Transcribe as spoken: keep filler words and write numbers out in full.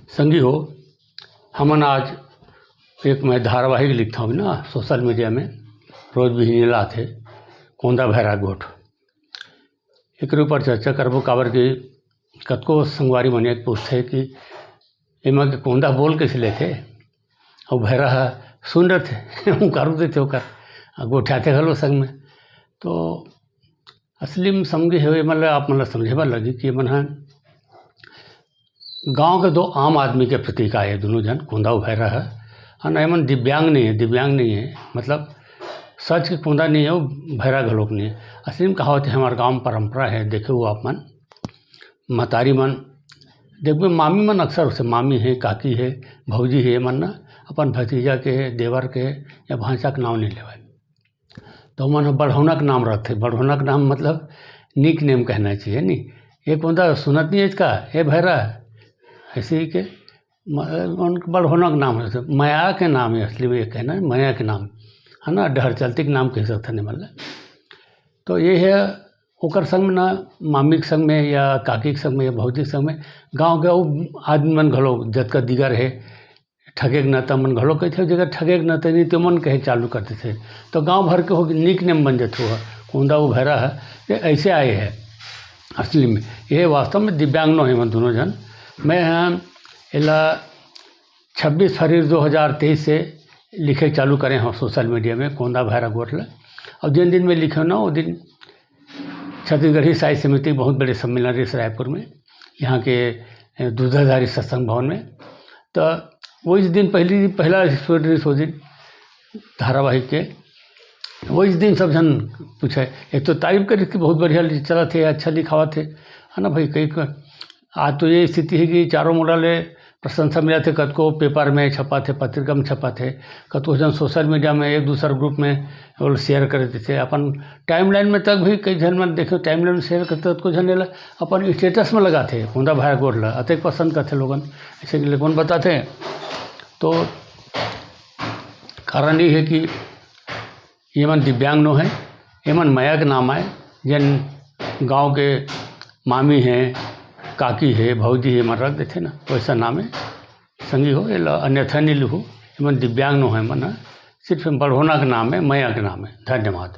संगी हो, हमन आज एक मैं धारावाहिक लिखत हँव ना सोशल मीडिया में, रोज बिहनिया आथे, कोंदा भैरा गोठ। एकरे ऊपर चर्चा करबो, काबर कि कतको संगवारी मन ये पूछथे कि एमा के कोंदा बोल कइसे लेथे, अउ भैरा ह सुन रथे, हुंकारू देथे ओकर, अउ गोठियाथे घलो संग में। तो असली में संगी हे, मतलब आप मन ल समझे बर लगही कि एमन ह गांव के दो आम आदमी के प्रतीक आय, दोनों झन कोंदा अउ भैरा ह। है ना, एमन दिव्यांग नहीं है, दिव्यांग नहीं है, मतलब सच के कोंदा नहीं है, वो भैरा घलोक नहीं है। असली में कहावत है, हमारे गांव में परंपरा है, देखे हो आप मन, महतारी मन, देखबे मामी मन अक्सर उसे मामी है, काकी है, भौजी है, मन ना अपन भतीजा के, देवर के या भांचा के नाम नहीं लेवय। तो मन ह बढ़ौना के नाम रखथे। बढ़ौना के नाम मतलब निक नेम कहना चाहिए नी। ये कोंदा सुनत नहीं है इसका, ए भैरा, ऐसे ही के म-, उनके बढ़ौना के नाम है, मया के नाम है असली में, ये कहना है मया के नाम, है ना, डहर चलती के नाम कह सकते हैं मतलब। तो ये है, ओकर संग में ना, मामी के संग में या काकी के संग में या भौजी के संग में, गांव के अउ आदमी मन घलो जतका दिगर है, ठगे के नाता मन घलो कहिथे, जेकर ठगे के नाता नहीं, ते मन कहे चालू कर देथे। तो गांव भर के हो निक नेम बन जाथे, वो कोंदा वो भैरा है, ये ऐसे आए है असली में। ये वास्तव में दिव्यांगनो है मन दोनों झन। मैं ह एला छब्बीस फरवरी दो हज़ार तेईस से लिखे चालू करे हँव सोशल मीडिया में, कोंदा भैरा गोठ ल। और जिन दिन में लिखे ना, वो दिन छत्तीसगढ़ी साहित्य समिति के बहुत बड़े सम्मेलन रहिस रायपुर में, यहाँ के, ए, दूधाधारी सत्संग भवन में। तो वही दिन पहली, पहला एपिसोड रहिस वो दिन धारावाहिक के। वही दिन सब झन पूछे, एक तो तारीफ करिस कि बहुत बढ़िया लि-, चलत हे, अच्छा लिखावत हे, है ना भाई। कई क-, आज तो ये स्थिति है कि चारों मुड़ा ले प्रशंसा मिलत हे, कतको पेपर में छपाथे, पत्रिका में छपाथे, कतको झन सोशल मीडिया में एक दूसर ग्रुप में वो शेयर कर देथे। अपन टाइमलाइन में तक भी कई झन मन देखे टाइमलाइन में शेयर करथे, कतको झन एला अपन स्टेटस में लगाथे, कोंदा भैरा गोठ ल अतेक पसंद करथे लोगन, ऐसे कि लोगन बताथे। तो कारण ये है कि ये मन दिव्यांग नो है, ये मन मया के नाम आय, जेन गांव के मामी है, काकी है, भौजी है, मन रख देथे ना, वैसा नाम है। संगी हो, एला अन्यथा नहीं लिहू, ये मन दिव्यांग नो है, मन ह सिर्फ बढ़ौना के नाम है, मया के नाम है। धन्यवाद।